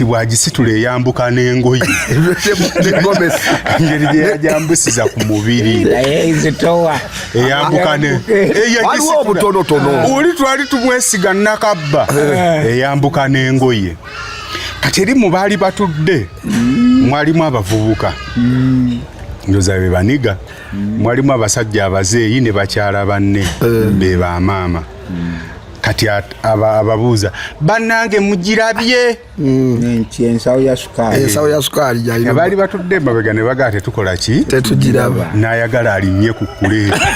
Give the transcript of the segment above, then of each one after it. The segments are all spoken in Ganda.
Kati bw'agisitula eyambuka n'engoye engeri gye yajambusiza ku mubiri eyambuka ne waliwo obutonotono oli twali tumwesiga nakabba eh. Eyambuka n'engoye. Kati eri mu baali batudde mwalimu abavubuka ndoza be baniga, mwalimu abasajja abazeeyi ne bakyala banne eh. Be bamaama. Kati ababuuza, bannange mugirabye? Ensawo ya sukaali, ensawo ya sukaali gyalina. Baali batudde emabega ne bagaa, tetukola ki? Tetugiraba. N'ayagala alinnye ku kuleeta,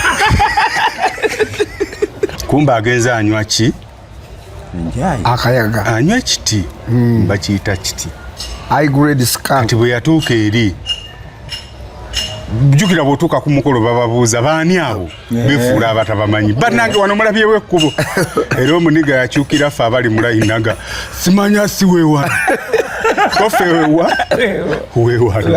kumbe agenze anywa ki? Akayaga. Anywa kiti, bakiyita kiti. High grade skunk. Kati bwe yatuuka eri, jjukira bw'otuuka ku mukolo bababuuza baani abo befuula abatabamanyi, bannange wano mulabyewo ekkubo. Era omuniga yakyukira ffe abali mulayinaga, simanya si weewano kofe wewa weewano.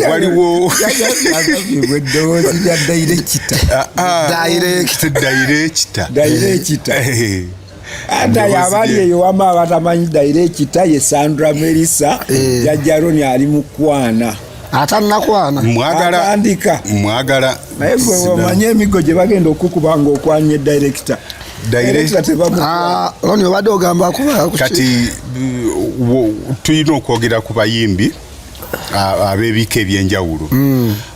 Waliwo eddoboozi lya dayirekita. Dayirekita. Dayirekita. Ate abali eyo wama abatamanyi dayirekita ye Sandra Melissa. Jajja Roni ali mukwana. Atanakwana. Mwagala. Atandika. Mwagala. Naye gwe omanye emigo gye bagenda okukuba nga okwanye dayirekita. Ah, Roni obadde ogamba kuba kati tulina okwogera ku bayimbi ab'ebika ebyenjawulo.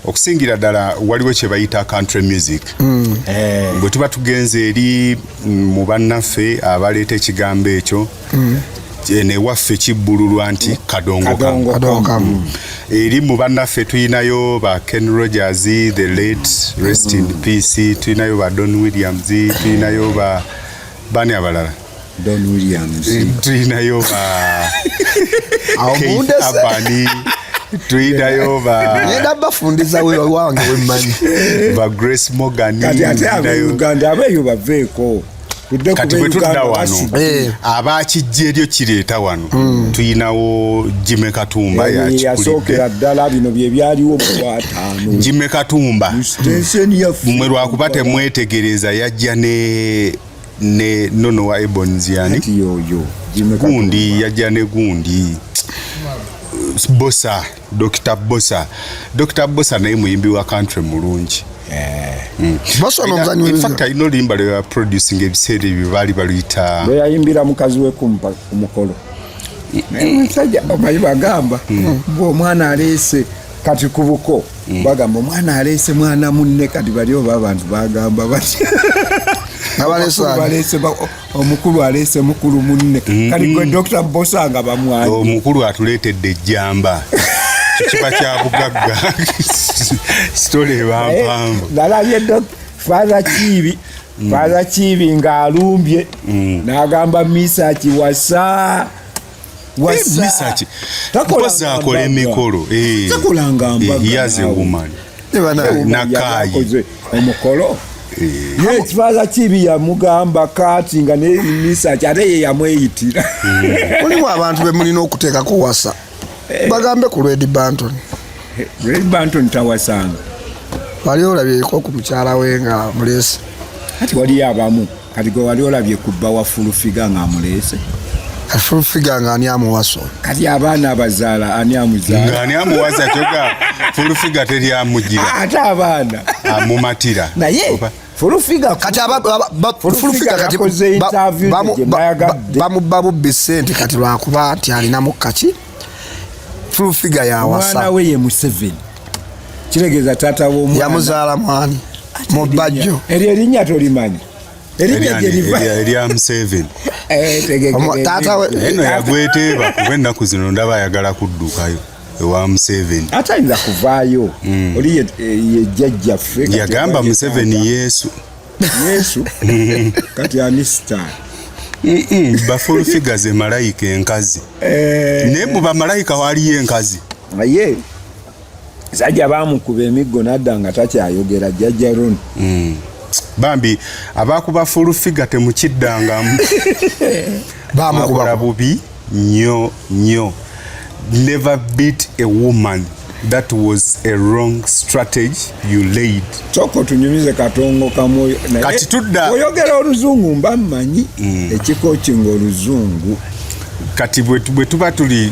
Okusingira ddala waliwo kye bayita country music. Bwe tuba tugenze eri mu bannaffe abaleeta ekigambo ekyo, newaffe kibbululwa nti kadongo kamu. Eri mu bannaffe tulinayo ba Ken Rogers, the late, rest in peace, tulinayo ba Don Williams, tulinayo ba bani abalala? Don Williams. Tulinayo ba Keith Urban, tulinayo ba ngenda bafundiza we wange wemmanyi. Ba Grace Morgan. Kati ate abeuganda abeeyo baveeko. Kati bwe tudda wano, abakijja eryo kireeta wano, tuyinawo Jimmy Katumba. Yasookera ddala, bino bye byaliwo mu gwataano. Jimmy Katumba mwe lwakuba temwetegereza, yajja ne nono wa Ebonies yani yoyo. Gundi yajja ne gundi Bosa, Dr Bosa. Dr Bosa naye muyimbi wa country mulungi. Bosa ono omuzanyi In w'ebizina. fact alina oluyimba lwe producing ebiseera ebyo baali baluyita Bwe yayimbira mukazi we kumpa ku mukolo. Naye omusajja omanyi bagamba bwe omwana aleese kati ku buko, bagamba omwana aleese mwana munne. Kati bali oba abantu bagamba batya? Abaleese ani? Baleese omukulu aleese mukulu munne. Kati gwe Dr Bosa nga bamwanyi. Omukulu atuleetedde ejjamba, kiba kya bugagga, story eba mpanvu. Nalabye Father Kiibi, Father Kiibi ng'alumbye n'agamba Misaki wasa wasa. Misaki Takolanga mpozi akola mbaga. emikolo. Takolanga mbaga He has a naawe. woman. Nakaayi. Yakoze omukolo ye Father Kiibi yamugamba kati nga ne Misaki ate ye yamweyitira. Mulimu abantu be mulina okuteekako wasa, bagambe ku Red Banton. Red Banton tawasanga. Wali olabyeko ku mukyala we nga muleese? Kati waliyo abamu, kati gwe wali olabye ku bba wa Full Figure ng'amuleese? Full Figure nga ani amuwasa? Kati abaana abazaala ani amuzaala? Nga ani amuwaza? Kyoga Full Figure teryamugira. Ate abaana amumatira. Naye Full Figure Kati Full Full Figure kati yakoze interview gye nayagadde. Bamubba bubbi sente kati lwakuba nti alinamu kaki Full Figure yawasa. Omwana we ye Museveni, kitegeeza taata w'omwana. Yamuzaala mwani mu bajjo. Eryo erinnya tolimanyi, erinnya gye liva. Erya Museveni. Eh, Taata we eno yagweteeba kuba ennaku zino ndaba ayagala kuddukayo ewa Museveni. Ate ayinza kuvaayo oli ye jjajjaffe kati Yagamba oba ye Museveni taata. Yesu. Yesu kati ani sitaani? Ba Full Figure ze malayika enkazi. Naye mu bamalayika waliyo enkazi. Naye sajja bamukuba emiggo nadda nga takyayogera, jjajja Ron. Bambi abakuba Full Figure temukiddangamu. Bamukuba Bakola bubi nnyo nnyo. Never beat a woman. That was a wrong strategy you laid. Sooka otunyumize katongo kamu. Naye Kati tudda- oyogera oluzungu mba mmanyi ekikokinga oluzungu. Kati bwe tuba tuli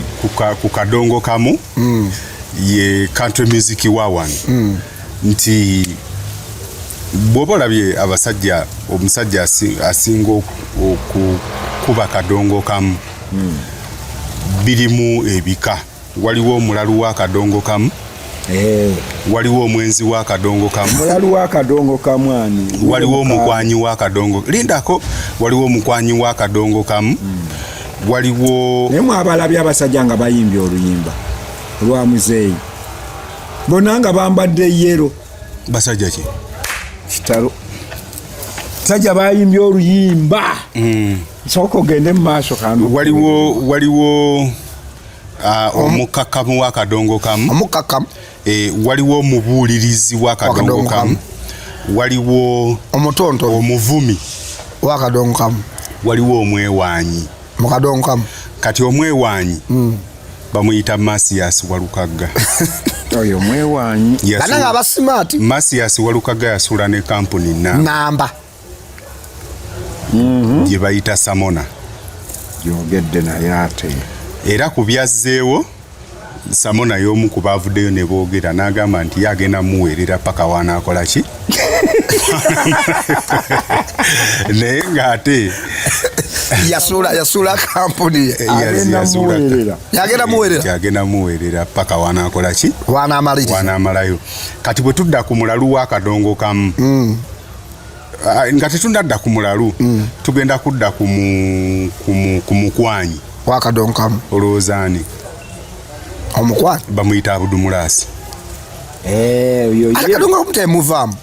ku kadongo kamu, ye country music wa wano, nti bw'oba olabye abasajja, omusajja asinga okukuba kadongo kamu, birimu ebika. Waliwo omulalu w'akadongo kamu, waliwo omwenzi w'akadongo kamu. Mulalu w'akadongo kamu ani? Waliwo omukwanyi w'akadongo, lindako, waliwo omukwanyi w'akadongo kamu, waliwo Naye mwabalabye abasajja nga bayimbye oluyimba lwa muzeeyi, bonna nga bambadde yellow. Basajja ki? Kitalo, sajja bayimbye oluyimba. Sooka ogende mu maaso kandu. Waliwo omukakamu w'akadongo kamu. Omukakamu. Waliwo omubuulirizi w'akadongo W'akadongo kamu, waliwo omutonto omuvumi wakadongo kamu, waliwo omwewaanyi mukadongo kamu. Kati omwewaanyi bamuyita Masias Walukagga. Oyo mwewaanyi. Banange abasimaati. Masias Walukagga yasuula ne kampuni na namba gye bayita Samona. Gyogedde naye ate. Era ku byazzeewo, Samona y'omu ku baavuddeyo ne boogera n'agamba nti ye agenda muweerera paka wanaakola ki, naye ng'ate yasuula kampuni ye. Agenda muweerera. Yagenda muweerera. Agenda muweerera paka wanaakola ki? Wanaamaliriza. Wanaamalayo. Kati bwe tudda ku mulalu w'akadongo kamu, nga tetunadda ku mulalu, tugenda kudda ku mukwanyi wakadongo kamu. Olowooza ani? Omukwanyi bamuyita Abudumulaasi. Oyo ate kadongo kamu temuvaamu.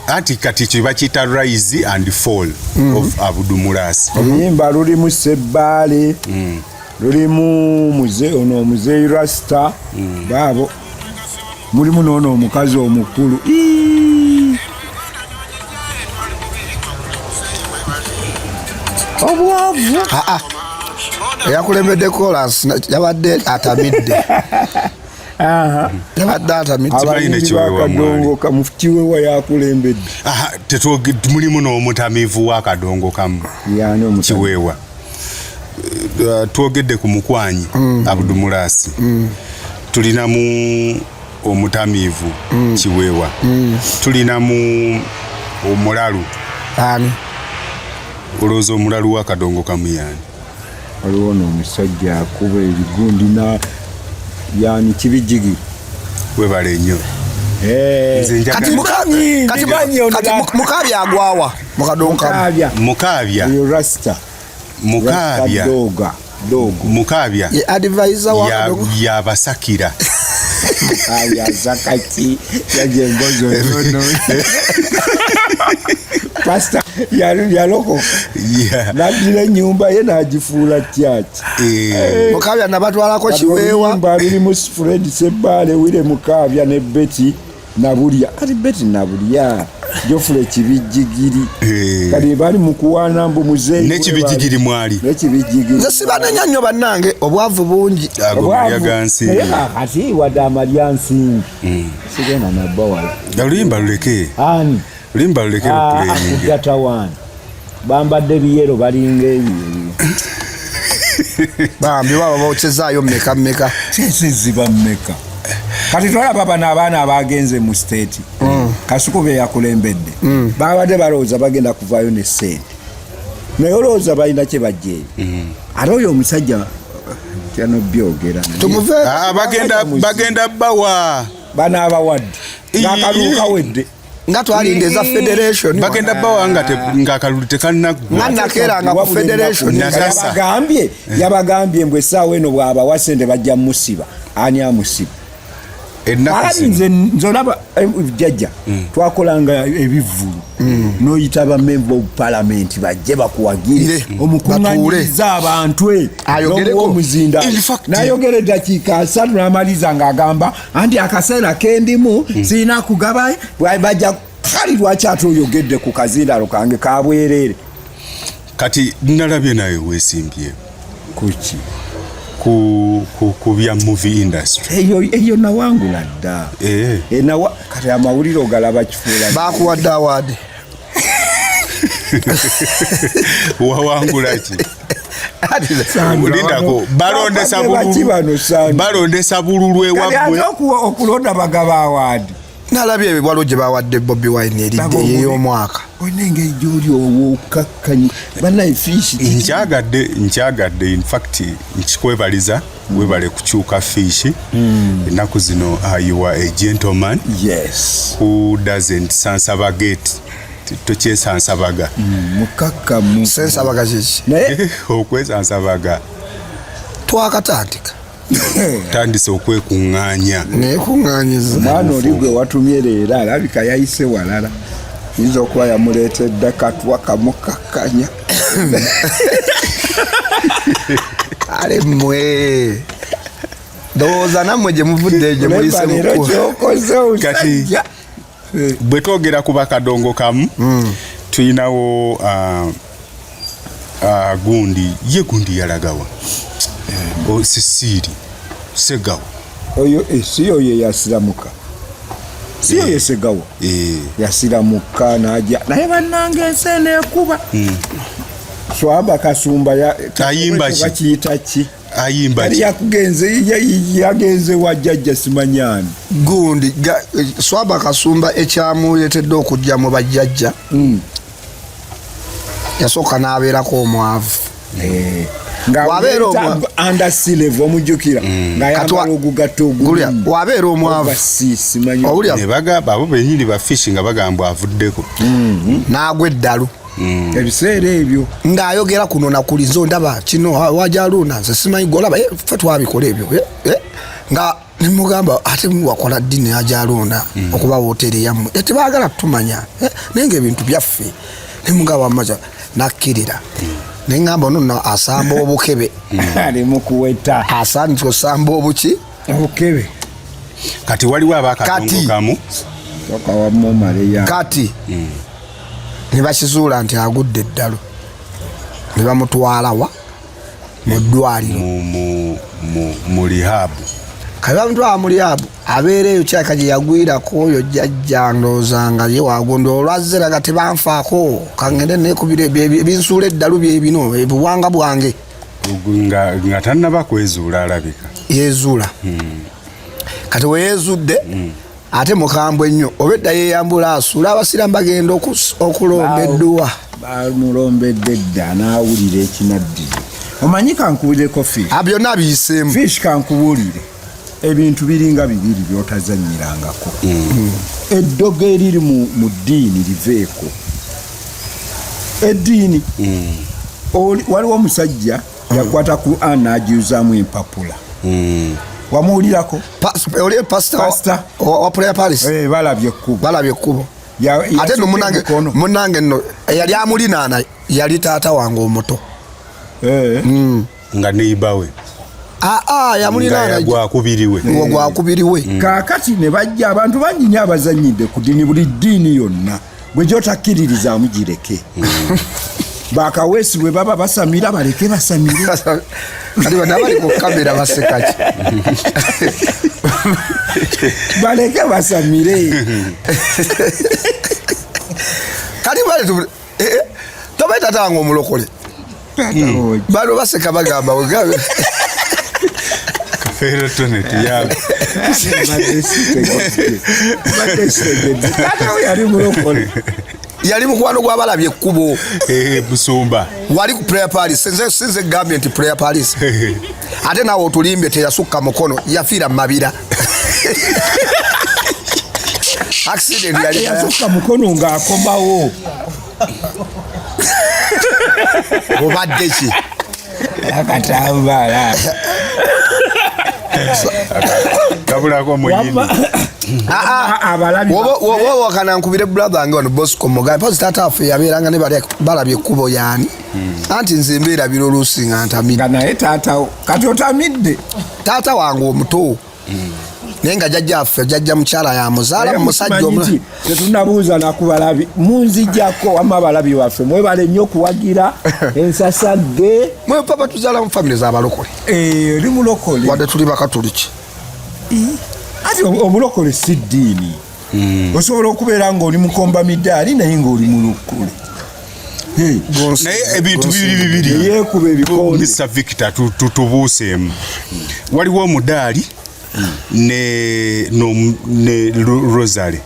Anti kati kye bakiyita rise and fall of Abudumulaasi. Oluyimba lulimu Sebbaale, lulimu muze ono omuzeeyi Rasta, baabo mulimu noono omukazi omukulu. Ii! Obwavu. Aa, eyakulembedde chorus yabadde atamidde, yabadde atamidde. Simanyi Abayimbi ne Kiweewa. bakadongo kamu, Kiwewa yakulembedde. Aha, mulimu n'omutamiivu w'akadongo kamu. Yani omutamiivu? Kiweewa. Twogedde ku mukwanyi Abudumulaasi, tulinamu omutamiivu Kiweewa, tulinamu omulalu. Ani? Olowooza omulalu w'akadongo kamu yaani? Waliwo n'omusajja akuba ebigundi na yani Kibijigi. Webale nnyo. Nze njagala- Kati kati kati Mukaabya agwawa mukadongo kamu? Mukaabya. Mukaabya. Oyo Rasta. Mukaabya. Doga dogo. Mukaabya ye advisor wa kadongo. Yabasakira. Mukaabya zakaki yaje embozi onono pasita yalokoka naddira ennyumba ye n'agifuula kyaki. Mukaabya nabatwalako Kiweewa. Oluyimba lulimu Fred Sebbaale, Wire Mukaabya ne Betty Nabulya. Kati Betty Nabulya, Jofule Kibijjigiri, kati bali mu kuwaana mbu muzeeyi. N'ekibijjigiri mwali. N'ekibijjigiri. Nze sibanenya nnyo bannange, obwavu bungi. Ago malya ga nsimbi. Naye kakati wadde amalya nsimbi, sigenda nabba wala. Oluyimba luleke. Ani? Oluyimba luleke lupuleyininge. Akugatawaani bambadde biyero, balinga ebyo. Bambi baba bokyezaayo mmeka mmeka? Sente ziba mmeka? Kati twalaba bano abaana abagenze mu State, Kasuku be yakulembedde, babadde balowooza bagenda kuvaayo ne sente, naye olowooza balina kye bajjeeyo. Ate oyo omusajja kyano byogera. Tumuve. Ah, bagenda bawa. Bano abawadde ng'akalulu kawedde. Nga twalinda eza federation. Bagenda bawa nga ng'akalulu tekannaggwa. Nga nakeeranga ku federation. Nakasa. Yabagambye mbwe essaawa eno bw'abawa sente bajja musiba. Ani amusiba? Ennaku Nze nze olaba jjajja twakolanga ebivvulu n'oyita bamemba of parliament bajje bakuwagire Ire. omukuŋŋanyiriza abantu Ayogereko. n'omuwa omuzinda In fact- n'ayogera eddakiika 30 n'amaliza ng'agamba anti akaseera kendimu sirina kugaba bajja kali lwaki ate oyogedde ku kazindalo kange kabwereere Kati nalabye naye weesimbye kuki ku bya movie industry. Eyo nawangula dda. Kati amawulire ogalaba kifuula. Bakuwadde award? Wawangula ki? Lindako, balondesa Baki bano, Sandra? Balondesa bululu Kati ewammwe. ate okulonda bagaba award. Nalabye ebiwalo gye bawadde Bobi Wine eridde ey'omwaka. Olina engeri gyoli owokakkanyi bannaye Fish. Nkyagadde, in fact nkikwebaliza, webale kukyuka Fish. Ennaku zino you are a gentleman who doesn't sansabagate, tokyesansabaga. Mukakkamu. Sensabaga kiki? Naye Okwesansabaga. Twakatandika. Tandise okwekuŋŋaanya. Nekuŋŋanyiza. Omwana oli gwe watumye leero alabika yayise walala, yinza okuba yamuleetedde katwa kamukakkanya. Ale mmwe ndowooza nammwe gye muvudde gye muyise leero muku kyokoze Kati osajja. Bwe twogera ku bakadongo kamu, tulinawo gundi ye gundi yalagawa. Sisiiri Segawa. Oyo si oyo yasiramuka, si oyo Segawa? Yasiramuka naja naye bannange ensi eneekuba Swaba Kasumba Ayimba ki? Bakiyita ki? Ayimba Yali ki? yakugenze yagenze wa jjajja simanyani. Gundi Swaba Kasumba ekyamuleetedde okujja mu bajjajja, yasooka n'abeerako omwavu. Nga Wabeera under sea level omujjukira ng'ayambala ogugatto. Gulya, wabeera omwavu. Simanyi. Owulira? Ne bagamba abo benyini ba Fish nga bagamba avuddeko. N'agwa eddalu. Ebiseera ebyo. Ng'ayogera kuno nakuli, nze ondaba kino wajaluna nze simanyi golaba, ffe twabikola ebyo, nga nemugamba ate wakola ddi neajaluna okuba woteeri yammwe? Tebaagala tutumanya, naye nga ebintu byaffe. Nemugamba wamaza nakkirira neŋŋamba ono nno asamba obukebe. Ali mu kuweta. Asandika osamba obuki? Obukebe. Kati waliwo abakadongo Kati. kamu. Soka wamma omaleyo. Kati ne bakizuula nti agudde eddalu ne bamutwala wa mu ddwaliro. Mu rehab. Kati bamutwala mu rehab, abeera eyo kyaka gye yagwirako oyo jjajja ndowooza nga ye wagondo olwazze raga tebanfaako kangende nekubira ebinsuula eddalu byebino ebuwanga bwange. Nga tannaba kwezuula alabika. Yezuula. Kati weyeezudde ate mukambwe nnyo oba edda yeeyambula asuula abasiraamu bagenda okulomba edduwa. Bamulombedde dda n'awulira ekinaddiri. Omanyi kankubuulireko, Fish. Ah, byonna biyiseemu. Fish, kankubuulire, ebintu biringa bibiri byotazanyirangako. Eddogo eriri mu ddiini liveeko eddiini. Waliwo omusajja yakwata Quran n'agiyuzaamu empapula. Wamuwulirako? Oli pasita. Pastor. Wa Prayer Palace. Balabye ekkubo. Balabye ekkubo. Ate nno Yasukka munange emikono. Munange nno eyali amulinaana yali taata wange omuto. Nga neibawe. Aa, yamulinaana. Nga gwakubiri we. Nga gwakubiri we. Kaakati ne bajja abantu bangi nnyo abazanyidde ku ddiini, buli ddiini yonna gwe gyotakkiririzaamu gireke. Bakaweesi bwe baba basamira baleke basamire. Kati bano abali ku kamera basekaki? Baleke basamire. Kati bale tobayi taata wange omulokole. Bano baseka bagamba Kafeero Tonet ya. Mbadde sitegedde. Taata we yali mulokole? Yali mukwano gw'abalabye ekkubo. Busumba. Wali ku Prayer Palace. Nze sinze gambye nti Prayer Palace, ate naawe otulimbye teyasukka mukono, yafiira mu mabira, accident yali. Yasukka mukono ng'akomawo. Obadde ki? Akatambaala. Kabulako muyini. Abalabi Woba wakana nkubire brother wange wano Bosco mugambe mpozi taata waffe yabeeranga ne balabye ekkubo yaani. Anti nze mbeerabira oluusi nga ntamidde. Nga naye taata kati otamidde. Taata wange omuto. Naye nga jjajja waffe jjajja mukyala yamuzaala mu musajja omulala. Tetunabuuza nakubalabi munzijjako wamma abalabi baffe mwebale nnyo okuwagira ensasagge. Mwe papa tuzaala mu famire z'abalokole. Oli mulokole. Wadde tuli bakatuliki. Ati obulokole si ddiini. Osobola okubeera ng'oli mukomba midaali naye ng'oli mulokole. Naye ebintu bibiri bibiri. Yeekuba ebikonde. Mr. Victor, tubuuseemu. Waliwo omudaali ne Rosary.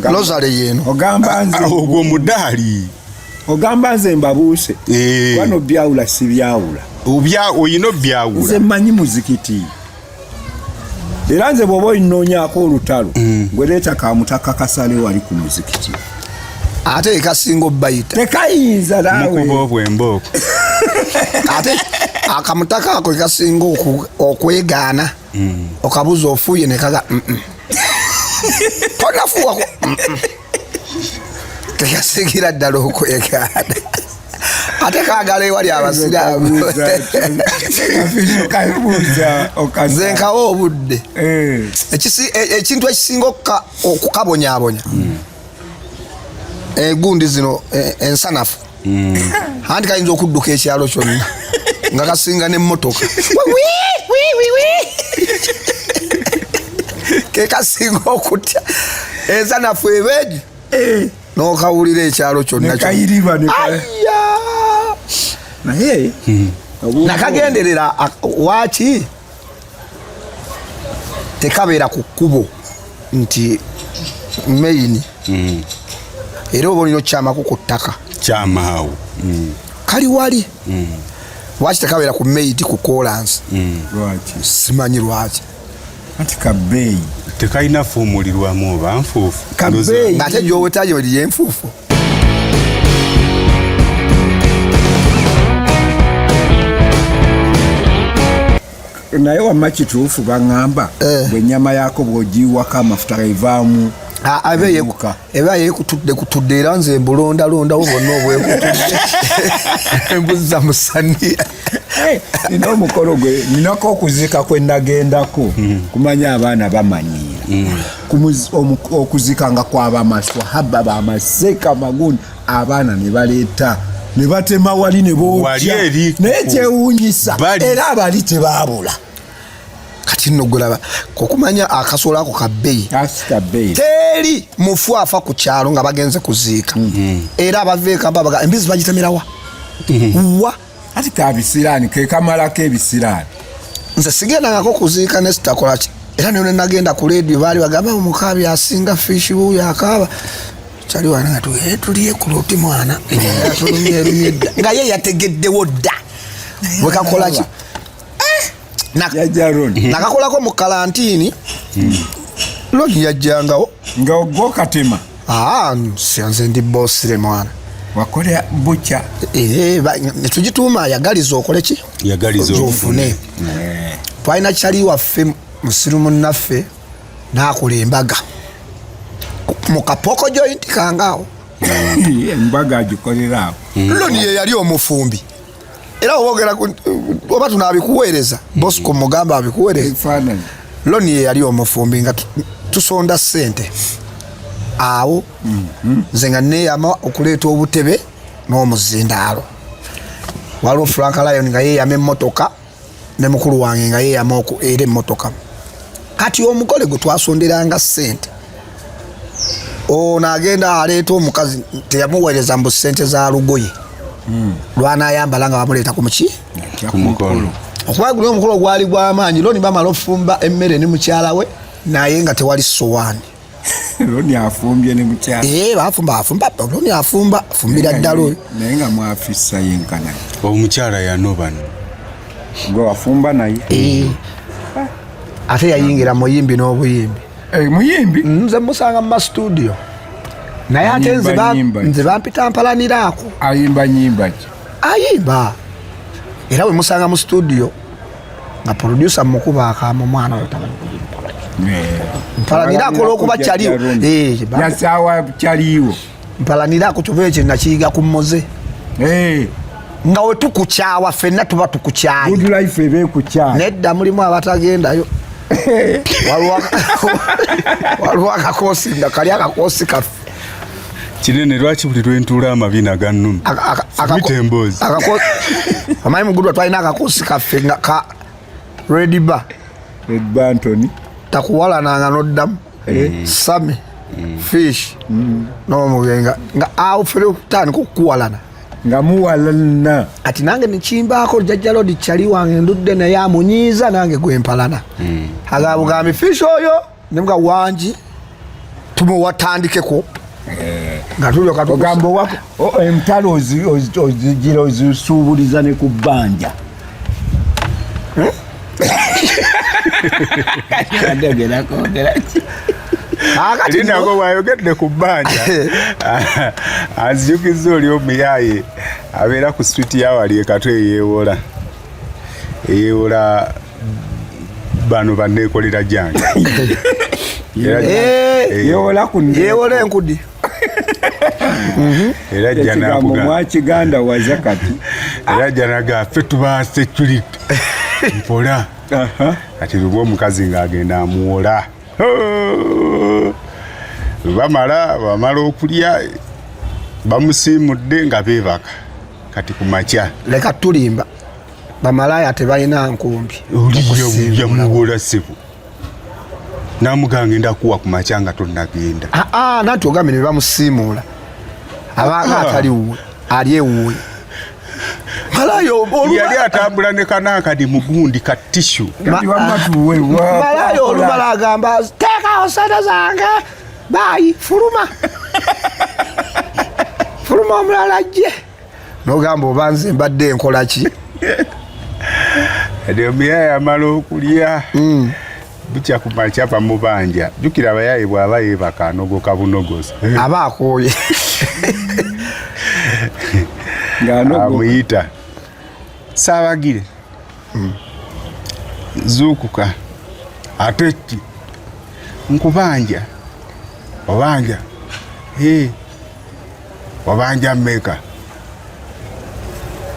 Rosary yeeno. Ogamba nze. Ogwo omudaali. Ogamba nze mbabuuse. Wano byawula si byawula. Oyina obyawula. Nze mmanyi muzikiti. Era nze bw'oba oyinoonyaako olutalo, gwe leeta kamutaka kasale wali ku muzikiti. Ate ekasinga obbayita. Tekayinza naawe. Mukuba obwembe okwo. Ate akamutaka ako ekasinga okwegaana. Okabuuza ofuuye ne kaga, Tonafuuwako. Tekasingira ddala okwegaana. Ate kaagala ewali abasiraamu. Nze nkawa obudde. Ekintu ekisinga okukabonyaabonya. Egundi zino, ensanafu. Anti kayinza okudduka ekyalo kyonna nga kasinga n'emmotoka. Ke kasinga okutya. Ensanafu ebeegi. N'okawulira ekyalo kyonna Ne kayiriba, ne Ayya! Naye, Nakagenderera, waaki tekabeera ku kkubo nti main. Era oba olina okyamako ku ttaka. Kyamaawo. Kali wali. Lwaki tekabeera ku main ku koolansi? Lwaki? Simanyi lwaki. Anti kabbeeyi. Tekalina fuumulirwamu oba nfuufu. Kabbeeyi. Ng'ate gy'owetayo eriyo enfuufu. Naye wamma kituufu baŋŋamba bwe ennyama yaako bw'ogiyiwako amafuta evaamu ennuka. Eba yeekutudde kutudde era nze mbulondalondawo bwonna obwekutudde. Mbuzza mu ssaniya. Nina omukolo gwe ninako okuziika kwe nagendako kumanya abaana bamanyiira. Okuziika nga kw'abamaswahaba bamaseka magundi abaana ne baleeta ne batema wali ne bookya. Wali eri Naye kyewuunyisa, bali. era abali tebaabula. Kati nno gwolaba okumanya akasolo ako ka bbeeyi. Asi ka bbeeyi. Teri mufu afa ku kyalo nga bagenze kuziika. Era abava e Kampala baga, embizi bagitemera wa? Wa? Ati ka bisiraani, ke kamalako ebisiraani. Nze sigendangako kuziika ne sitakola ki. Era ne nagenda ku leediyo baali bagamba omukaabi asinga fiishi wuuyo akaaba. Kyali wana nga tuliye ku luti mwana. Tulumye lumye dda. Nga ye yategeddewo dda. Bwe kakola ki? Yajja Ron. Nakakolako mu kalantiini. Ron yajjangawo. Nga ogwo katema. Nze ndi bossire mwana. Wakolera bukya. Ne tugituuma yagaliza okole ki? Yagaliza Ofune. ofune. Twalina kyali waffe musiru munnaffe n'akola embaga. Mu kapoko joint kangaawo. Embaga agikolera awo. Ron ye yali omufumbi. Era oboogera ku, oba tunaabikuweereza, Bosco mugamba abikuweereza. Ebifaananyi. Ron ye yali omufumbi nga tusonda ssente. Awo, nze nga neeyama okuleeta obutebe n'omuzindaalo. Waliwo Frank Lion nga yeeyama emmotoka ne mukulu wange nga yeeyama era emmotoka. Kati omugole gwe twasonderanga ssente, ono agenda aleeta omukazi teyamuweereza mbu ssente za lugoye. Lw'anaayambala nga bamuleeta ku muki? Ku mukolo. Okuba guno omukolo gwali gw'amaanyi, Loni bamala ofumba emmere ne mukyala we naye nga tewali ssowaani. Loni afumbye ne mukyala. Bafumba, afumba, Loni afumba, afumbira ddala oyo. Naye nga mwafissa yenkana. Omukyala yanoba nno. Gwe wafumba naye? Ate yayingira muyimbi n'obuyimbi. Muyimbi? Nze musanga mu studio. Naye ate Ayimba nnyimba ki? nze bampita mpalaniraako. Ayimba nnyimba ki? Ayimba. Era bwe musanga mu studio, Nga producer mukuba akama omwana oyo tamanyi mpalanira akola okuba kyaliwo. Yasawa kyaliwo. Mpalanira ako kyova ekyo nakiyiga ku Moze. Nga we tukukyawa ffenna tuba tukukyaye. Good life eba ekukyaye. Nedda mulimu abatagendayo. Waliwo akakoosi nga kali akakoosi kaffe. Kinene lwaki buli lwentuula amabina gannuma? Fumita emboozi. Omanyi mugudwa twalina akakoosi kaffe nga ka Red Bar. Red Bar Anthony. Takuwalananga n'oddamu. Sami. Fish. N'omugenga. Nga awo ffe tutandika okukuwalana. Nga muwalana. Ati nange nekimbaako Jjajja Lodi kyali wange ndudde naye amunyiiza nange gwe mpalana. Agamba Fish oyo ne mga wangi tumuwatandikeko. Nga tulyoka ogamba owako, entalo ozigira ozisuubuliza ne ku bbanja. Linako bw'ayogedde ku bbanja, anzijukizza oli omuyaaye abeera ku street ya wali e Katwe eyeewola. Eyeewola bano banneekolera gyange. Yeewola ku nneeko. Yeewola enkudi. Era ajja Ekigambo n'akuga. mwakiganda waza kati. Era ajja n'agamba, ffe tuba security. Mpola. Kati luba omukazi ng'agenda amuwola. Bamala okulya, bamusiimudde nga beebaka. Kati ku makya. Leka tulimba. Bamalaaya tebalina nkumbi. Oli yamuwola ssebo. Namugamba ngenda kuwa ku makya nga tonnagenda. Nanti ogambye ne bamusiimuula. Abanga atali wuwe, ali ewuwe. Malaaya Yali atambula ne kanankadi mu gundi ka tissue. Kati wamma tuwe, wa- Malaaya olumala agamba, teekawo ssente zange, baayi, fuluma. Fuluma omulala ajje. N'ogamba oba nze mbadde nkola ki? Kati omuyaaye amala okulya. Bukya ku makya bamubanja. Jjukira abayaaye bw'aba yeebaka anogoka bunogozi. Aba akooye. Ng'anogoka. Amuyita. Saabagire. Zuukuka. Ate ki? Nkubanja. Obanja. Obanja mmeka?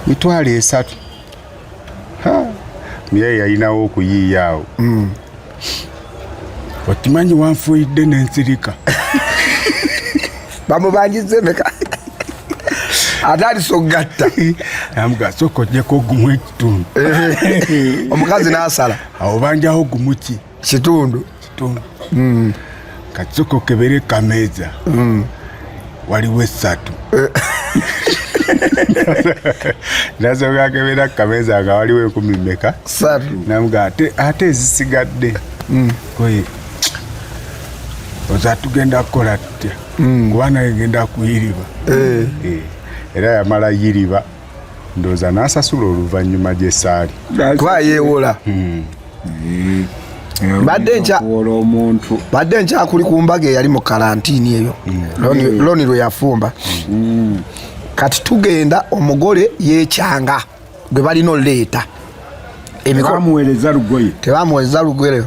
Mitwalo 3. Ha! Naye yalinawo okuyiiya awo. Okimanyi wanfuuyidde n'ensirika. Bamubanjizza emeka? Ate alisa okugatta. Namugamba, sooka oggyeko gumu ekitundu. Omukazi n'asala. Awo banjawo gumu ki? Kitundu. Kitundu. Kati sooka okebere kameeza. Waliwo 3. Nasooka akebera kameeza nga waliwo enkumi mmeka? 3. Namugamba, ate ezisigadde. Koye. Oza tugenda kukola tutya? Kuba naye ngenda kuyiriba. Era yamala yiriba. Ndowooza n'asasula oluvannyuma gye saali. Kuba yeewola. Mbadde Okuwola omuntu. Badde nkyakuli ku mbaga eyali mu kalantiini eyo. Loni lwe yafumba. Kati tugenda omugole yeekyanga gwe balina oleeta. Tebamuweereza lugoye. Tebamuweereza lugoye.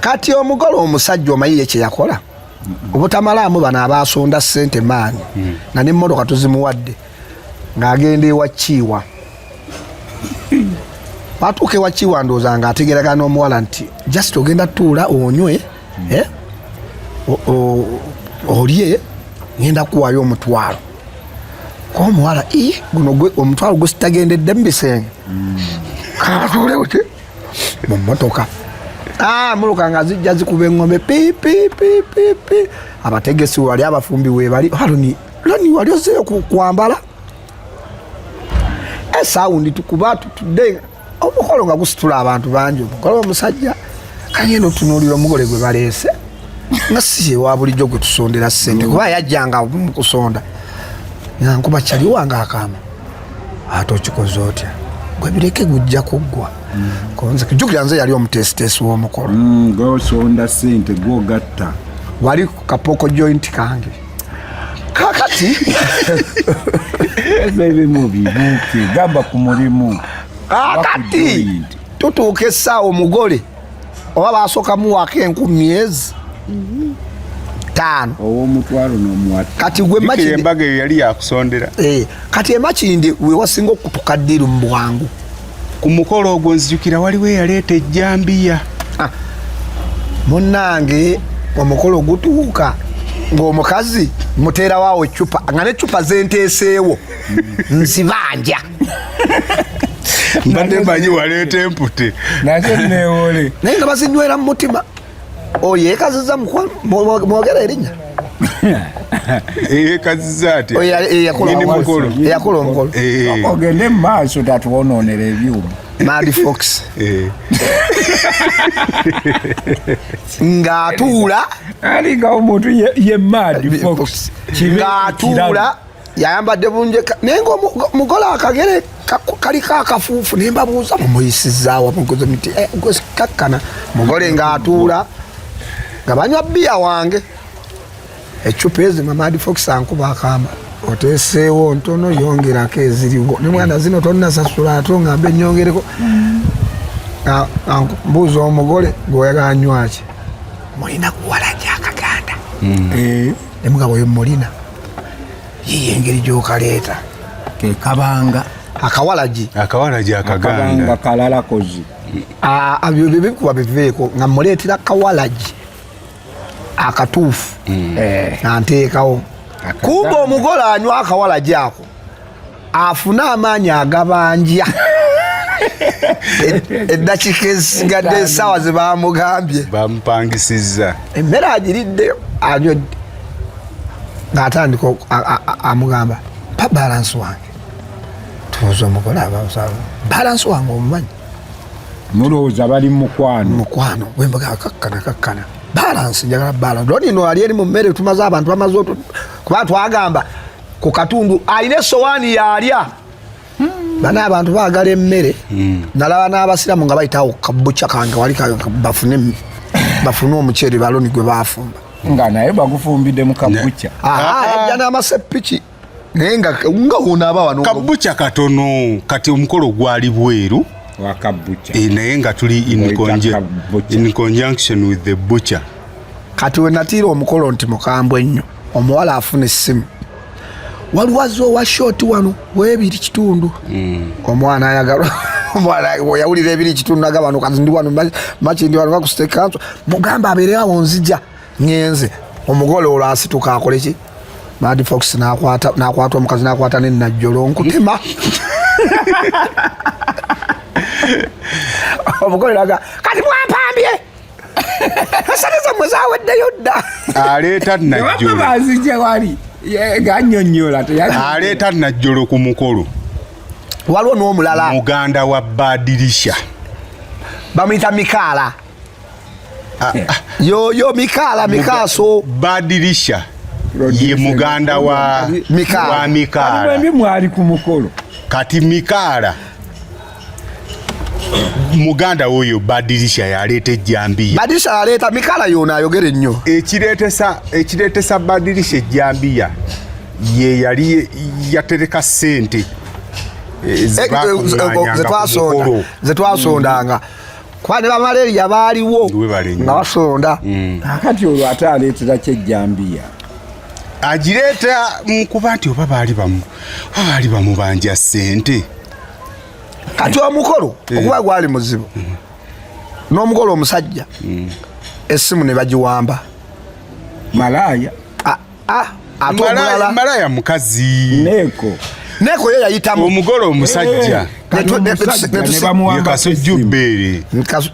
Kati omugole omusajja omanyi ye kye yakola? Obutamalaamu bano abaasonda ssente maanyi. Nga n'emmotoka tuzimuwadde. Ng'agenda ewa Kiwa. Batuuka ewa Kiwa ndowooza ng'ategeeragana n'omuwala nti just ogenda tuula onywe, olye, ngenda kuwaayo omutwalo. Ko omuwala, guno gwe omutwalo gwe sitagendedde mu bisenge. Kaatuule buti mu mmotoka. Muluka nga zijja zikuba eŋŋombe, pi, pi, pi, pi, pi. Abategesi wali, abafumbi weebali. Loni, Loni wali ozzeeyo kwambala? Sawundi tukuba tutudde omukolo nga gusitula abantu bangi. Omukolo omusajja kagenda otunuulira omugole gwe baleese nga si ye wa bulijjo gwe tusondera ssente, kuba yajjanga mu kusonda nga nkuba kyali wange akaama, ate okikoze otya? Gwe bireke gujja kuggwa. Konze jjukira nze yali omuteesiteesi w'omukolo. Gw'osonda ssente gw'ogatta. Wali ku kapoko joint kange. Kaakati ebimu bibuuke, gamba ku mulimu. Kaakati Joint. Tutuuka essaawa omugole oba basooka muwaako 10,000 5. Ow'omutwalo n'omuwata. Kati gwe Makindye embaga eyo yali yakusondera. Kati emakindi we wasinga okutuka ddiiru mu bwangu. Ku mukolo ogwo nzijukira waliwo eyaleeta ejjambiya. Munnange omukolo gutuuka ng'omukazi muteerawo eccupa nga n'eccupa zenteeseewo nzibanja. Mbadde mmanyi waleeta empute. Nazo neewole. Naye nga bazinywera mu mutima. Oyo yeekaziza mwogera erinnya. Yeekaziza atya? Oyo eyakola omukolo. Ogende mu maaso tatuwonoonera ebyuma. Mad Fox. Ng'atuula. Alinga omuntu ye Mad Fox. Ng'atuula yayambadde bunjeka naye ng'omugole akagere kaliko akafuufu ne mbabuuza mumuyisizaawa mugoze miti kakkana. Mugole ng'atuula nga banywa bbiya wange eccupa ezima. Mad Fox ankuba akamba oteeseewo ntono yongerako eziriwo ne mwana zino tonnasasula ate ongambe nnyongereko. Mbuuza omugole gweoyagala nywaki mulina kuwalajja akaganda ne mugabo oyo mulina yiye engeri gy'okaleeta ke kabanga akawalagi akawalagi akaganda kalala kozi ebyo bikuba biveeko nga muleetera kawalagi akatuufu nga nteekawo kumbe omugole anywa akawalagi ako afune amaanyi agabanja eddakiika ezisigadde essaawa ze bamugambye bamupangisizza emmere agiridde anywedde ng'atandika amugamba mpa balansi wange. Tubuuza omugole abamusaba balansi wange omumanyi mulowooza bali mukwano mukwano wembaga kakkana kakkana balansi njagala balansi loni no ali eri mu mmere tumaze abantu bamaze kuba twagamba ku katundu alina essowaani yalya. Bana abantu baagala emmere nalaba n'abasiraamu nga bayitawo kabuca kange wali bafune omuceere baloni gwe baafumba nga naye bagufumbidde mu kabuca. Yajja n'amasepiki naye nga wunaaba wano kabuca katono. Kati omukolo gwali bweru wa kabuca naye nga tuli in conjunction with the butcher. Kati we natiira omukolo nti mukambwe ennyo omuwala afuna essimu waliwo azze owa shooti wano webiri kitundu. Omwana ayagalwa omwana yawulira ebiri kitundu agamba wano kati ndi wano Makindye wano ku state council mugamba abeere awo nzija ngenze. Omugole olwo asituka akole ki? Mad Fox n'akwata omukazi n'akwata ne Najjolo nkutema. Omugole naga kati mwampambye esente zammwe zaweddeyo dda. Aleeta Najjolo bazijja wali ganyonnyola aleeta Najjolo ku mukolo. Waliwo n'omulala muganda wa Badirisha bamuyita Mikaala. Yoyo Mikaala Mikaaso Badirisha ye muganda wa Mikaala. Mwali ku mukolo kati Mikaala muganda oyo Badirisha yaleeta ejjambiya. Badirisha yaleeta Mikaala yona ayogera ennyo. Ekireetesa Badirisha ejjambiya ye yali yatereka ssente ze twasondanga kuba ne bamalaria baaliwo nga basonda. Akati olwo ate aleetera kyejjambiya agireeta mukuba nti oba baali bamubanja ssente. Kati omukolo okuba gwali muzibu n'omugole omusajja essimu ne bagiwamba malaaya ate omulala malaaya mukazi Neko ye yayitamu omugole omusajja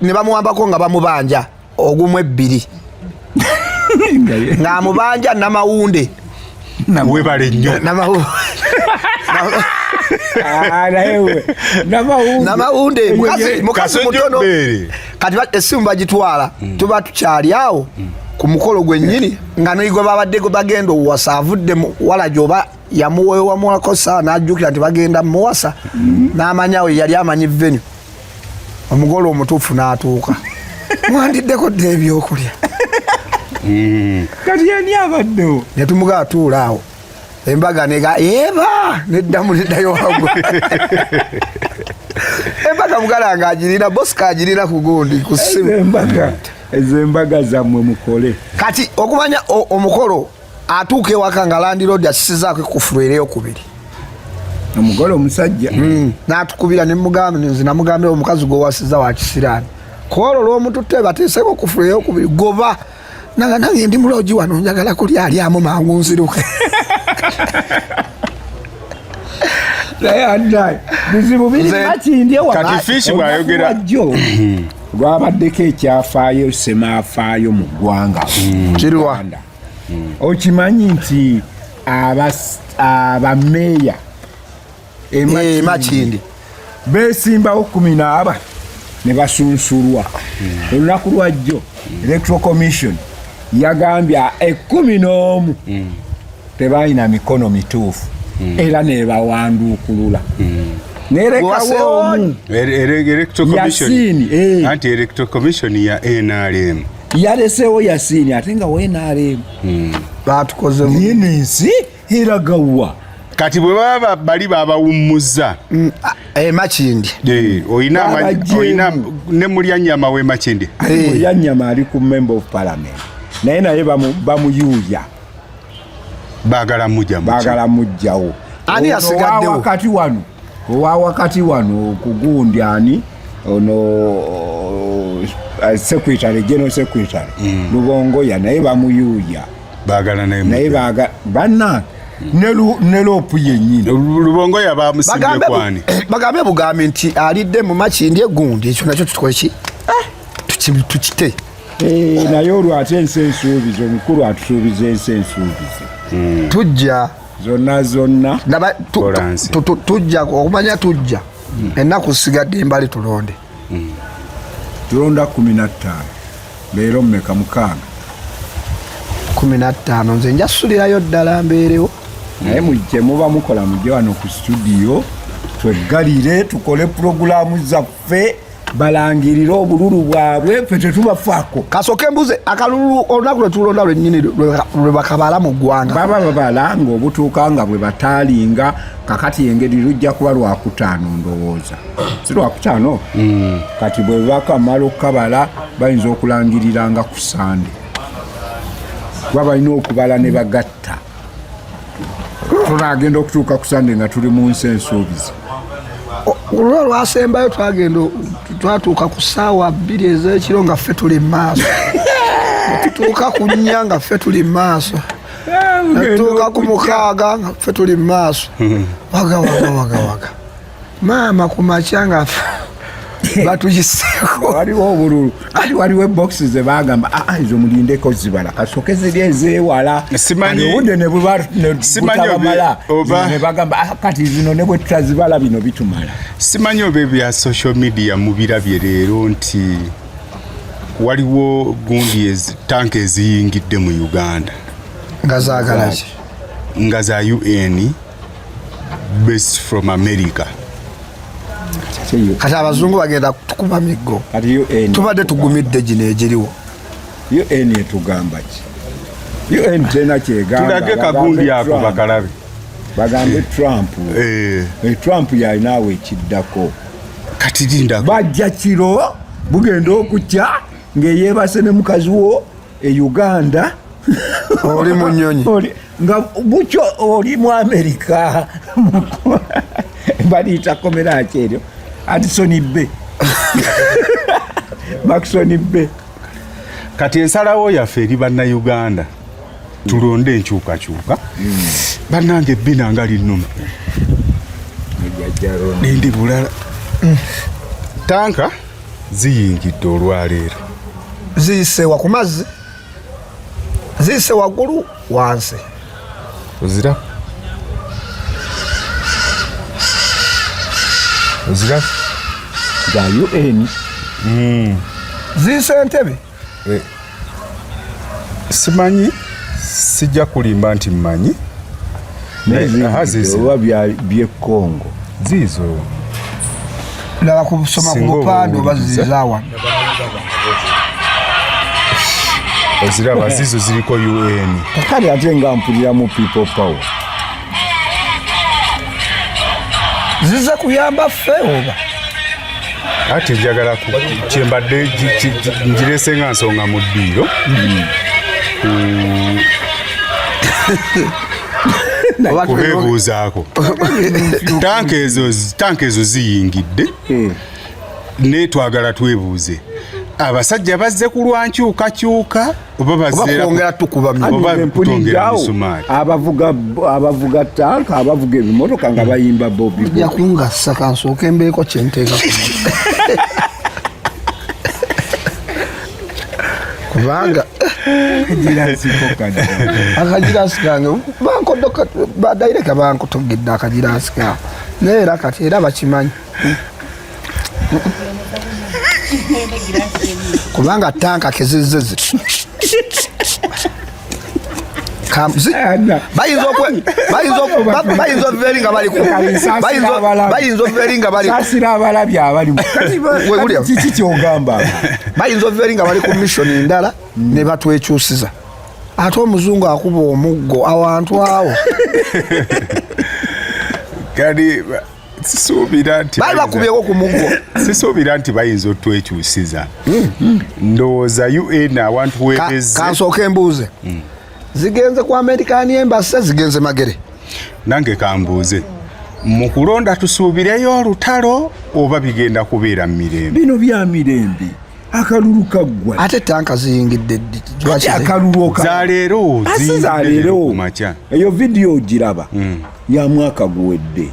ne bamuwambako nga bamubanja ogumu ebbiri ng'amubanja Namawunde webale nnyo Namawunde mukazi mutono. Kati essimu bagitwala tuba tukyali awo ku mukolo gwennyini nga nigwe babadde bagenda owasa avudde wala oba yamuwewamuwako saa n'ajjukira nti bagenda muwasa n'amanyawo yali amanyi venue. Omugole omutuufu n'atuuka mwandiddeko dda ebyokulya kati yani abaddewo ne tumugaa atuula awo embaga nega eba neddamu neddayo waggulu. Embaga mugala nga agirina, Bosco agirina ku gundi ku ssimu. Embaga ezo, embaga zammwe mukole. Kati okumanya omukolo atuuka ewaka nga landiroodi akisizaako ekufulu ereyokubiri. Omugole omusajja. N'atukubira nemugamba, nze namugambira omukazi gwowasiza wa kisiraani, kwolwo lwomututte bateeseko okufulu eyokubiri, goba nanga nange ndi muloogi wano, njagala kulya alyamu mangu nziruke. Naye annaye bizibu biri Makindye. Kati Fish bw'ayogera- Wajjo lwabaddeko ekyafaayo semaafaayo mu ggwanga. Kiruwa? Uganda. Okimanyi nti abameeya Eh, Makindye besimbawo 14 ne basunsulwa olunaku lwajjo. Electoral Commission yagambye 11 tebalina mikono mituufu, era nebawanduukulula nerekawo omu. Electoral Commission. Yasini, eh. Anti Electoral Commission ya NRM. Yaleseewo Yasini ate nga wa NRM. Batukoze Yino ensi eragawa? Kati bwe baba bali babawummuza. Makindye. Oyina Babaggyemu. Oyina ne Mulyanyama w'e Makindye. Eh. Mulyanyama ali ku member of parliament, naye bamuyuuya. Baagala mujja muki? Baagala mujjawo. Ani Ono asigaddewo? Owawakati wano, owawakati wano kugundi ani ono, secretary, general secretary Lubongoya, naye bamuyuuya. Baagala naye Naye mujja. baga banna ne LOP yennyini. Lubongoya bamusimbye Bagambe kwani? Bagambe bugambi nti alidde mu Makindye egundi, ekyo nakyo tukole ki? Tukite. Eh, naye olwo ate ensi ensuubize, omukulu atusuubiza ensi ensuubize. Tujja. Zonna zonna. Kolansi. Tujja okumanya, tujja ennaku sigadde embali tulonde. Tulonda 15. Leero mmeka? 6. 15. Nze njasulirayo ddala mbeerewo. Naye mujje, muba mukola, mujje wano ku studio tweggalire, tukole purogulaamu zaffe, balangirire obululu bwabwe, ffe tetubafaako. Kasooke mbuze, akalulu olunaku lwe tulonda lwennyini lwe bakabala mu ggwanga? Baba babala nga obutuuka nga bwe bataalinga. Kakati engeri lujja kuba lwakutaano, ndowooza si lwakutaano. Kati bwe bakamala okukabala, bayinza okulangiriranga ku Sande, kuba balina okubala ne bagatta. Tunagenda okutuuka ku Sande nga tuli mu nsi ensuubizi. Olwo lwasembayo twagenda, twatuuka ku ssaawa 2 ez'ekiro nga ffe tuli mu maaso, tutuuka ku 4 nga ffe tuli mu maaso, tutuuka ku 6 nga ffe tuli mu maaso, waga waga waga waga maama ku makya nga batuyiseeko. Waliwo obululu, ati waliwo ebokisi ze bagamba, "Ah, ezo mulindeko zibala, kasooke ziri ezeewala." Obudde ne buba ne Simanyi butabamala. Oba- Ne bagamba, "Ah, kati zino ne bwe tutazibala bino bitumala." Simanyi oba ebya social media mubirabye leero nti waliwo gundi tanka eziyingidde mu Uganda. Nga zaagala ki? Nga za UN, based from America. Kati abazungu bagenda kutukuba miggo. Kati UN Tubadde tugumidde gino egiriwo. UN etugamba ki? UN tena kyegamba. Tulage kagundi ako bakalabe. Bagambe Trump. Eh. Eh, Trump yalinawe ekiddako. Kati lindako. Bajja kiro, bugenda okukya ng'eyeebase ne mukazi wo e Uganda. Oli mu nnyonyi. Nga bukyo oli mu Amerika, baliyita komera ki eryo, Addison Bay, Maxon Bay. Kati ensalawo yaffe eri bannayuganda, tulonde enkyukakyuka. Bannange, ebbina nga linnuma, lindi bulala. Tanka ziyingidde olwaleero. Ziyisewa ku mazzi, ziyise waggulu, wansi? Ozira, ozira. Za UN. Ziyise Entebe. Simanyi, sijja kulimba nti mmanyi. Aha, ziizo. Oba by'e Congo. Ziizo. Laba kusoma ku Singa bupande oba obuwuliriza. ziza wano. Oziraba, ziizo ziriko UN. Kakati ate nga mpuliramu people power. Zize kuyamba ffe oba? Ate njagala kyembadde ngirese nga nsonga mu ddiiro. Kubeebuuzaako tanka ezo ziyingidde, naye twagala twebuuze, abasajja bazze ku lwa nkyukakyuka oba bazzekwongera tukuba? Kutongera misumaali? Abavuga tanka, abavuga ebimotoka nga bayimba Bobi. Ojja kungassa, kansooke mbeeko kyenteeka, kubanga akagirasi kange bankodoka badaireka bankotogedde akagirasi kawe, naye era kati era bakimanyi, kubanga tanka kezizze ziti bayinza okuva eri nga bali bayinza okuva eri nga bali Saasira abalabi abali kiki kyogamba. Bayinza okuva eri nga bali ku mission ndala ne batwekyusiza, ate omuzungu akuba omuggo awantu awo. Kati sisuubira nti Baali bakubyeko ku muggo. Sisuubira nti bayinza otwekyusiza. Ndowooza UN awantu webezze. Kansooke embuuze, zigenze ku American Embassy, zigenze Magere? Nange kambuuze, mu kulonda tusuubireyo olutalo oba bigenda kubeera mu mirembe? Bino bya mirembe, akalulu kaggwa. Ate tanka ziyingidde ddi? Ate akalulu Zaleero. Asi zaleero. Ku makya. Eyo vidiyo ogiraba ya mwaka guwedde.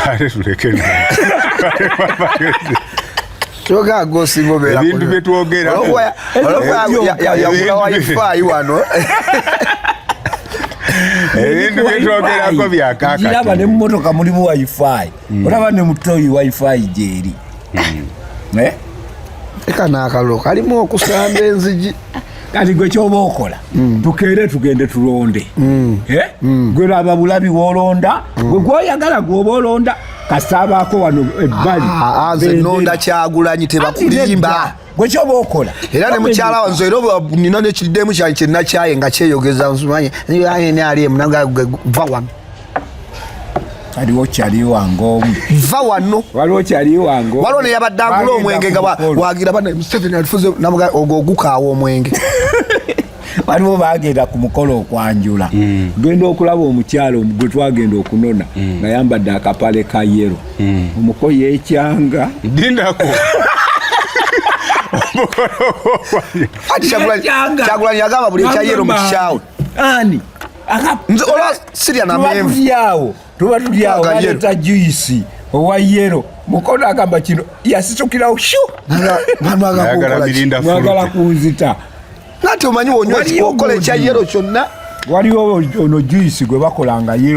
Ate tuleke. Kyoga gosinga obeera Ebintu bye twogera. Yagula wifi wano. Ebintu bye twogerako Giraba byakakati. Ne mumotoka mulimu wifi, olaba ne mutoyi wifi gyeri. Eh? Eka n'akalulu kalimu okusamba enzigi. Kati gwe kyoba okola, tukeere tugende tulonde. Eh? Gwe laba bulabi woolonda, gwe gwoyagala gwoba olonda, kasaabaako wano ebbali. Ah, ah, nze Bendera. nonda Kyagulanyi, tebakulimba. Gwe kyoba okola. Era ne mukyala wange era oba nina nekiddemu kyange kyenakyaye nga kyeyogeza, nzimanye ali emu naga, va wano. Waliwo kyali wange omu. Va wano. Waliwo kyali wange omu. Waliwo neyabadde agula Bagenda omwenge ku nga mukolo. wagira bana Museveni alifuze namuga ogwo ogukaawa omwenge. Waliwo bagenda ku mukolo okwanjula, genda okulaba omukyalo gwe twagenda okunona nga yambadde akapale ka yellow, omuko yekyanga. Dindako omukolo gw'okwanjula. Ati Yekyanga. Kyagulanyi yagamba buli ekya yellow mu kikyawe. Ani? Nze olwa sirya Tuba namenvu. tuli awo, tuba tuli awo, Aga yellow. baleeta juice owa yellow, mukono agamba kino yasitukirawo shu. Ayagala mirinda. Mwagala Fruit. kunzita. Nati omanyi wonywa Waliyo okola ekya gundi. yellow kyonna. Waliwo ono juice gwe bakola nga ye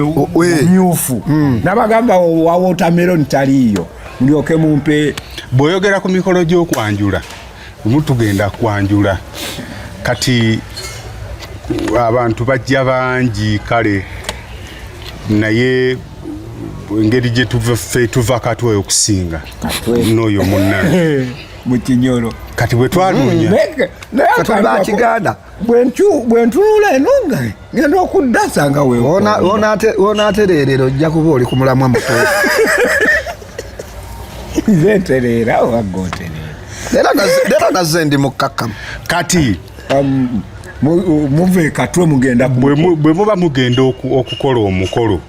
myufu, nabagamba wa watermelon taliiyo, mulyoke mumpe. Bw'oyogera ku mikolo gy'okwanjula, lumu tugenda kwanjula, kati abantu bajja bangi, kale naye engeri gye tuva, ffe tuva Katwe okusinga n'oyo munnange Mu kinyolo. Kati bwe twanoonya Naye Katuli akantu ako- bakiganda. Bwe ntunula eno nga ngenda okudda sanga Wonaatereerera ojja kuba oli ku mulamwa mutuufu. Nze ntereera oba gotereera? Leero nazze ndi mukkakkamu. Kati Muva Katwe mugenda ku bwe muba mugenda okukola omukolo,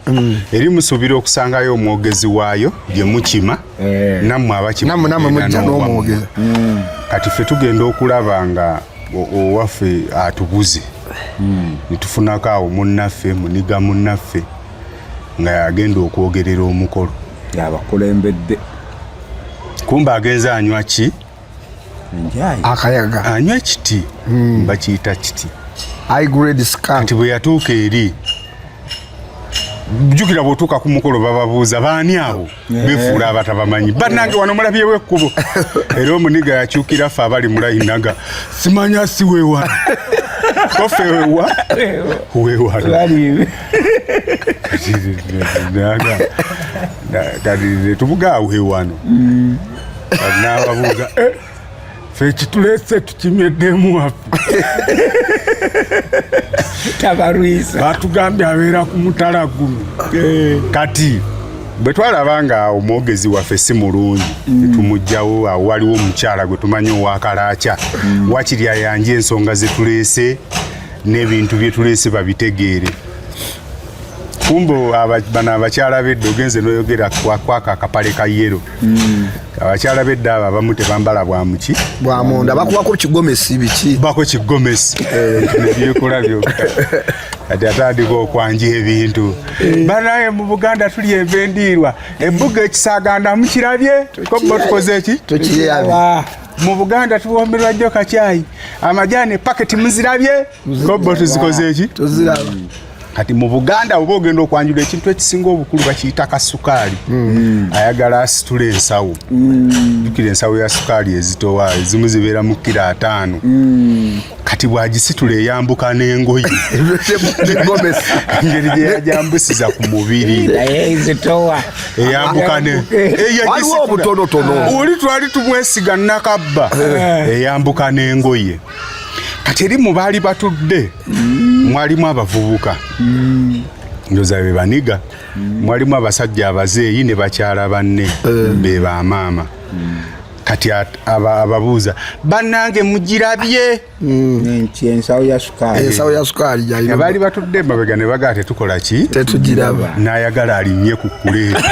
eri musuubira okusangayo omwogezi waayo gye mukima. Nammwe abakima Nammwe mugenda mujja n'owammwe. n'omwogezi. Kati ffe tugenda okulaba nga owaffe atubuze, netufunako awo munnaffe muniga munnaffe nga yagenda okwogerera omukolo. Yabakulembedde. Kumba agenze anywa ki? Njayi. Akayaga. Anywa kiti, bakiyita kiti. High grade skunk. Kati bwe yatuuka eri, jjukira bw'otuuka ku mukolo bababuuza baani abo, befuula abatabamanyi. Bannange, wano mulabyewo ekkubo? Era omuniga yakyukira ffe abali mulayinaga, simanya si weewano kofe wewa weewano. Bali Kati netubuga weewano, kati n'ababuuza, "Eh, ffe ekituleese tukimyeddemu waffe." Tabalwisa. Batugambye abeera ku mutala guno. Kati Bwe twalaba nga omwogezi waffe si mulungi, tumugjawo. Awo waliwo omukyala gwe tumanyi owakalaaca, wakiri ayanje ensonga zetuleese n'ebintu byetuleese babitegeere. Kumbe bano abakyala bedda, ogenze noyogera kwaka akapale ka yellow, abakyala bedda abo abamu tebambala bwamuki. Bwamunda, bakubako kigomesi biki. Bako kigomesi nebyekola byokka. Kati atandika okwanja ebintu, banaye mu Buganda tuli enva endiirwa, embuga ekisaganda mukirabye kobo tukoze eki? Tukirabye. Mu Buganda tuwomerwa jjo kacyayi, amajaani paketi muzirabye kobo tuzikoze eki? Tuziraba. Kati mu Buganda oba ogenda okwanjula, ekintu ekisinga obukulu bakiyita kasukaali. Ayagala asitula ensawo. Jjukira ensawo ya sukaali ezitowa, ezimu zibeera mu kiro 50. Kati bw'agisitula eyambuka n'engoye. Gomesi. Engeri gye yajambusiza ku mubiri, naye ezitowa. Eyambuka ne Waliwo obutonotono. Oli twali tumwesiga nakabba, eyambuka n'engoye. Kati eri mu baali batudde mwalimu abavubuka, ndoza be baniga, mwalimu abasajja abazeeyi ne bakyala banne be bamaama. Kati ababuuza, bannange mugirabye? Nti ensawo ya sukaali. Ensawo ya sukaali gyalina. Abaali batudde emabega ne bagaa, tetukola ki? Tetugiraba. N'ayagala alinnye ku kuleeta.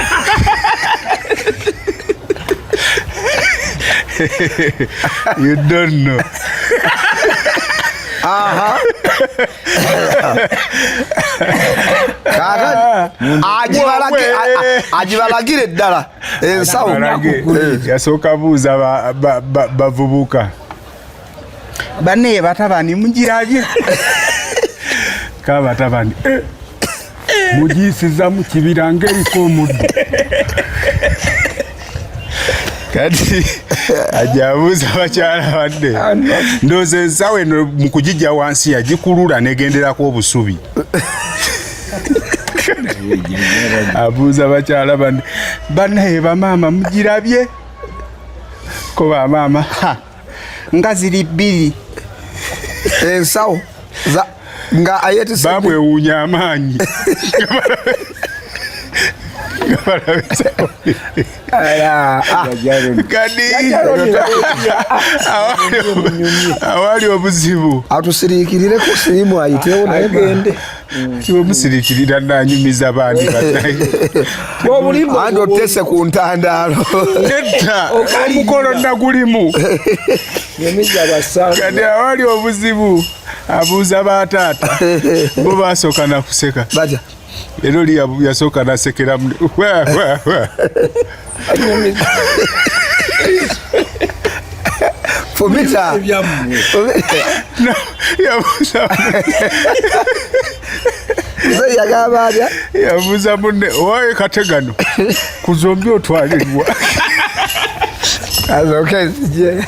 You don't know. Aha. Kaakati agibalagire ddala ensawo. Balage, yasooka buuza bavubuka banne, batabani mugirabye? Ka batabani, "Eh, mugiyisiza mu kibira ng'eriko omuddo." Kati ajja abuuza bakyala banne. Ndowooza ensawo eno mu kugijja wansi yagikulula negenderako obusubi. Abuuza bakyala banne, bannaye bamaama mugirabye? Ko bamaama, "Ha, nga ziri bbiri." Ensawo nga ayetise. Bamwewuunya amaanyi nga balaba ensawo. Kati awali obuzibu, Atusiriikirire ku sirimu ayitewo naye. Agende. Kiwemusiriikirira nanyumiza bandi bannaye. Andi otese ku ntandaalo. Nedda, omukolo nagulimu. Nyumiza basanvu. Kati awali obuzibu, abuuza bataata, bo basooka nakuseka. Batya? Era oli yasooka nasekera wa, wa, wa. Fumita. Ebyammwe. No, yabuuza Nze yagamba atya? Yabuuza munne, owaye kate gano ku zombi otwalirwa? Asooke nzije.